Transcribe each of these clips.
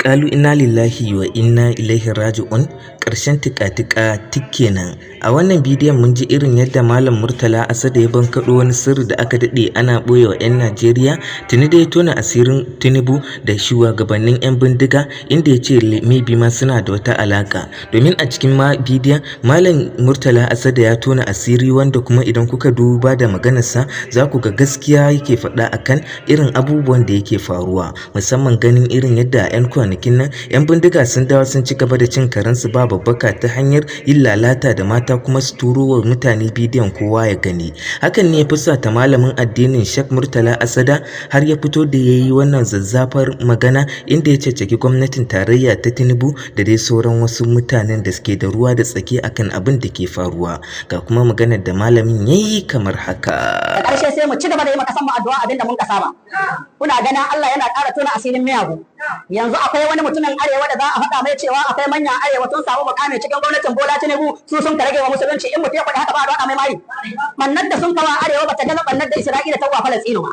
Ƙalu inna lillahi wa inna ilaihi raji'un. Ƙarshen tika-tika tik kenan. A wannan bidiyon mun ji irin yadda Malam Murtala Asada ya bankaɗo wani sirri da aka daɗe ana ɓoye wa 'yan Najeriya. Tuni dai ya tona asirin Tinubu da shugabannin 'yan bindiga, inda ya ce maybe ma suna da wata alaƙa. Domin a cikin ma bidiyon, Malam Murtala Asada ya tona asiri, wanda kuma idan kuka duba da maganarsa za ku ga gaskiya yake faɗa akan irin abubuwan da yake faruwa, musamman ganin irin yadda 'yan kwanakin nan 'yan bindiga sun dawo sun ci gaba da cin karensu ba babbaka ta hanyar yin lalata da mata, kuma su turo wa mutane bidiyon kowa ya gani. Hakan ne ya fusata malamin addinin Sheikh Murtala Asada har ya fito da ya yi wannan zazzafar magana, inda ya caccaki gwamnatin tarayya ta Tinubu da dai sauran wasu mutanen da suke da ruwa da tsaki akan abin da ke faruwa. Ga kuma maganar da malamin ya yi kamar haka. Da ƙarshe, sai mu ci gaba da yi maka mu addu'a abinda mun ka saba. Kuna ganin Allah yana ƙara tona asirin miyagu. Yanzu akwai wani mutumin Arewa da za a faɗa mai cewa akwai manyan Arewa sun samu mukami cikin gwamnatin Bola Tinubu, su sun ka rage wa musulunci? In mutum ya faɗi haka, ba a faɗa mai mari. Bannar da sun kawa Arewa bata gaza bannar da Isra'ila ta wa Falastinu ba.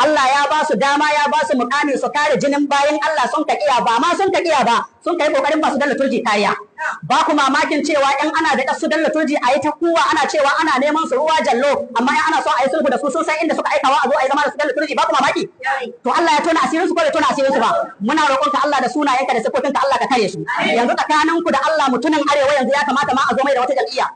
Allah ya ba su dama, ya ba su mukami su kare jinin bayan Allah, sun ka kiya. Ba ma sun ka kiya ba, sun kai kokarin ba su Dalla Turji kariya. Ba ku mamakin cewa in ana da su Dalla Turji a yi ta kuwa ana cewa ana neman su ruwa jallo, amma in ana so a yi sulhu da su, sun san inda suka aikawa a zo a yi zama da su Dalla Turji. Ba ku mamaki? To, Allah ya tona asirin su ko bai tona asirin su ba? Muna roƙonka Allah da sunayenka da sifofinka, Allah ka kare su. Yanzu tsakaninku da Allah, mutumin Arewa yanzu ya kamata ma a zo mai da wata jam'iyya?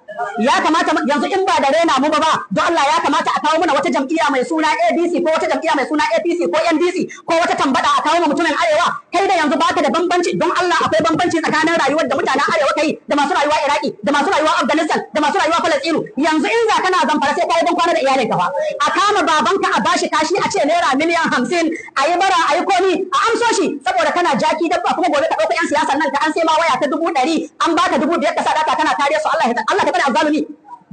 Ya kamata yanzu, in ba da rena mu ba, don Allah ya kamata a kawo mana wata jam'iyya mai suna ABC ko wata jam'iyya mai suna APC ko NDC ko wata tambada a kawo mutumin Arewa? Kai da yanzu baka da bambanci, don Allah akwai bambanci tsakanin rayuwar da mutanen Arewa kai da masu rayuwa Iraki, da masu rayuwa Afghanistan, da masu rayuwa Falastinu? Yanzu in za kana Zamfara, sai ka yi ban kwana da iyalinka fa. A kama babanka a bashi kashi, a ce naira miliyan 50, a yi bara, a yi komi, a amso shi saboda kana jaki dabba. Kuma gobe ka ɗauka 'yan siyasan nan ka an sai ma waya ta 100,000, an baka 5,000 ka sa data kana kariya su. Allah Allah ka bada azzalumi.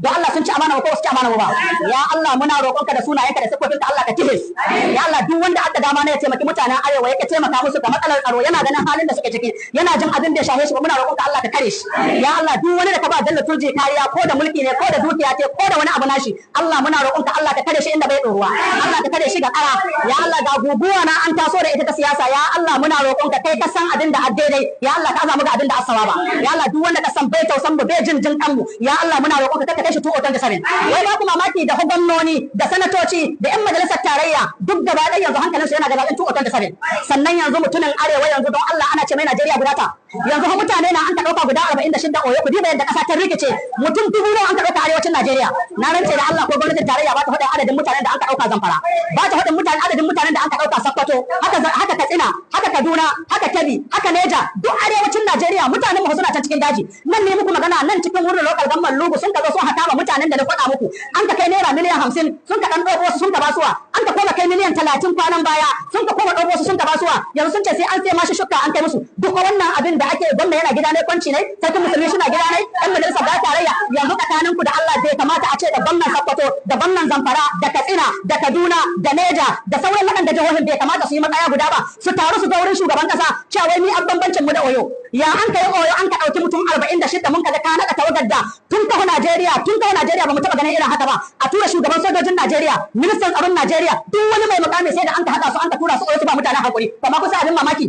Don Allah sun ci amana ko su ci amana ba? Ya Allah, muna roƙonka da sunayenka da sifofinka, Allah ka kihe su. Ya Allah, duk wanda aka dama ne ya taimaki mutanen Arewa yake taimaka musu ga matsalar tsaro, yana ganin halin da suke ciki, yana jin abin da ya shahe shi ba, muna roƙonka Allah ka kare shi. Ya Allah, duk wani da ka ba Dalla Turji kariya, ko da mulki ne, ko da dukiya ce, ko da wani abu nashi, Allah muna roƙonka, Allah ka kare shi inda bai ɗoruwa, Allah ka kare shi ga ƙara. Ya Allah, ga guguwa na an taso da ita ta siyasa. Ya Allah, muna roƙonka, kai ka san abin da daidai. Ya Allah, ka aza mu ga abin da as-sawaba. Ya Allah, duk wanda ka san bai tausan mu, bai jin jin kanmu, ya Allah muna roƙonka ka kai shi 2027. Wai ba ku mamaki da gwamnoni da sanatoci da yan majalisar tarayya duk gaba ɗaya yanzu hankalinsu yana ga zaɓen 2027. Sannan yanzu mutumin Arewa yanzu, don Allah ana ce mai Najeriya guda ta. Yanzu fa mutane na an ka ɗauka guda 46 Oyo. Ku diba yadda ƙasa ta rikice. Mutum dubu nawa an ka ɗauka arewacin Najeriya? Na rantse da Allah ko gwamnatin tarayya ba ta faɗin adadin mutanen da an ka ɗauka Zamfara, ba ta faɗin mutane adadin mutanen da an ka ɗauka Sokoto, haka haka Katsina, haka Kaduna, haka Kebbi, haka Neja, duk arewacin Najeriya mutanen mu suna can cikin daji. Nan ne muku magana, nan cikin wurin local government Lugu, sun ka zo sun haka mutanen da na faɗa muku. An ka kai naira miliyan 50, sun ka ɗan ɗauko wasu sun ka basuwa. An ka koma kai miliyan 30 kwanan baya, sun ka koma ɗauko wasu sun ka basuwa. Yanzu sun ce sai an sai mashi shukka an kai musu. Duk wannan abin da ake, gwamna yana gida ne kwanci ne, sarkin musulmi suna gida ne, ɗan majalisar da tarayya. Yanzu tsakanin ku da Allah bai kamata a ce da gwamnan Sokoto, da gwamnan Zamfara, da Katsina, da Kaduna, da Neja, da sauran waɗanda jihohin, bai kamata su yi matsaya guda ba, su taru su zo wurin shugaban kasa cewa wai ni an bambancin mu da Oyo? Ya an kai Oyo an ka ɗauki mutum 46? Mun kaga ka naɗa tawagar da tun kafa Najeriya ba mu taɓa ganin irin haka ba. A tura shugaban sojojin Najeriya, ministan tsaron Najeriya, duk wani mai mukami sai da an ka haɗa su an ka tura su Oyo su ba mutanen hakuri. Amma kusa abin mamaki,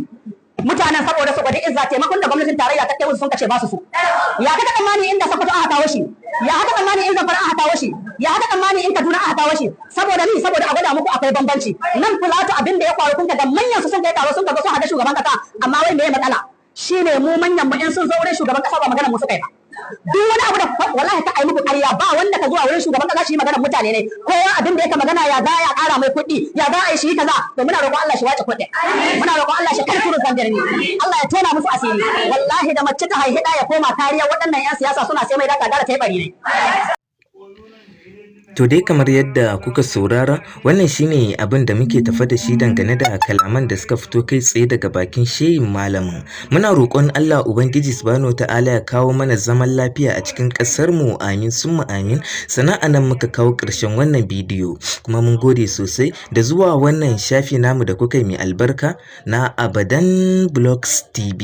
mutanen saboda su gwada izza, taimakon da gwamnatin tarayya ta kai musu sun kace ba su su. Ya kaka tsammani inda Sokoto aka kawo shi? Ya haka tsammani in Zamfara aka kawo shi? Ya haka tsammani in Kaduna aka kawo shi? Saboda ni, saboda a gwada muku akwai bambanci. Nan Plateau abin da ya faru, kun ga manyan su sun kai taro, sun ga sun haɗa shugaban kasa. Amma wai meye matsala? Shine mu manyan mu in sun zo wurin shugaban kasa, ba magana mu suka yi ba. Duk wani abu da wallahi ka ai muku ƙarya, ba wanda ka zuwa wurin shugaban kasa shi magana mutane ne. Kowa abin da yake magana, ya za ya ƙara mai kuɗi, ya za a yi shi kaza. To, muna roƙon Allah shi wace kuɗi, muna roƙon Allah shi karkuru zangarni, Allah ya tona musu asiri. Wallahi da mace ta haihi ya koma kariya waɗannan 'yan siyasa suna sai mai daka, gara ta yi bari ne. To dai, kamar yadda kuka saurara, wannan shine abin da muke tafa da shi dangane da kalaman da suka fito kai tsaye daga bakin shehin malamin. Muna roƙon Allah Ubangiji Subhanahu ta'ala ya kawo mana zaman lafiya a cikin ƙasar mu, amin summa amin. Sannan anan muka kawo ƙarshen wannan bidiyo, kuma mun gode sosai da zuwa wannan shafi namu da kuka yi mai albarka na Abadan Blogs TV.